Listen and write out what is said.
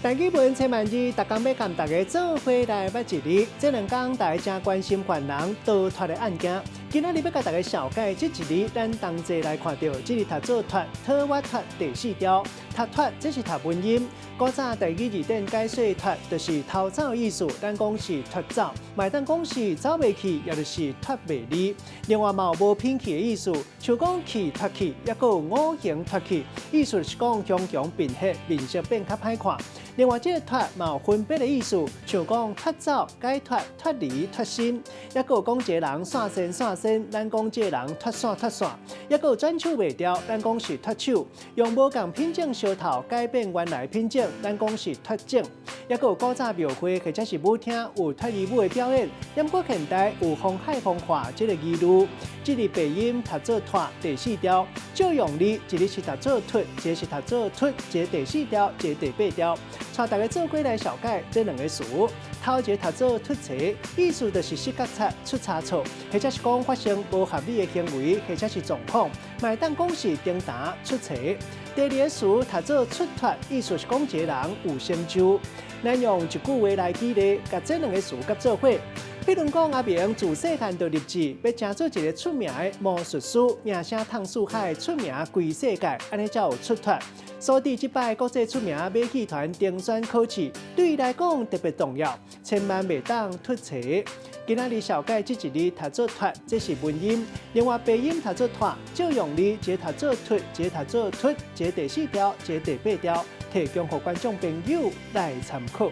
台語文千萬字，逐工欲共大家做伙來捌一字。這兩工大家誠關心犯人逃脫的案件。今仔日欲共大家紹介這一字，咱同齊來看著，這字讀做脫，桃倚脫第四調，讀脫，這是讀文音。古早台語字典解說脫，就是逃走意思，咱講是脫走，嘛會當講是走袂去，也就是脫袂離。另外嘛有無品氣的意思，像講氣脫去，抑閣有五行脫去，意思是講雄雄變黑，面色變較歹看。另外，這個脫嘛有分別的意思，像講脫走、解脫、脫離、脫身，抑閣有講一個人散仙散仙，咱講這個人脫線脫線，抑閣有轉手袂牢，咱講是脫手，用無仝品種石頭改變原來品種，咱講是脫種，抑閣有古早廟會或者是舞廳有脫衣舞的表演，毋過現代有風海風化這个疑慮，這字白音讀做脫第四調，借用字，一个是讀做脫，一个是讀做脫，一个第四調，一個第八調。帶大家做伙來紹介這兩个詞，頭一个讀做出錯，意思就是失覺察、出差錯，或者是講發生無合理的行為，或者是狀況，嘛會當講是重擔出錯。第二个詞讀做出脫，意思是講一个人有成就。咱用一句話來舉例，共這兩个詞佮做伙。比如講，阿明自細漢就立志欲成做一个出名的魔術師，名聲淌四海，出名規世界，按呢才有出脫。所以這擺國際出名馬戲團遴選考試，對伊來講特別重要，千萬袂當出錯。今仔日紹介這一字讀做脫，這是文音；另外白音讀做脫，借用字，一个讀做脫，一个讀做脫，一个第四調，一个第八調，提供予觀眾朋友來參考。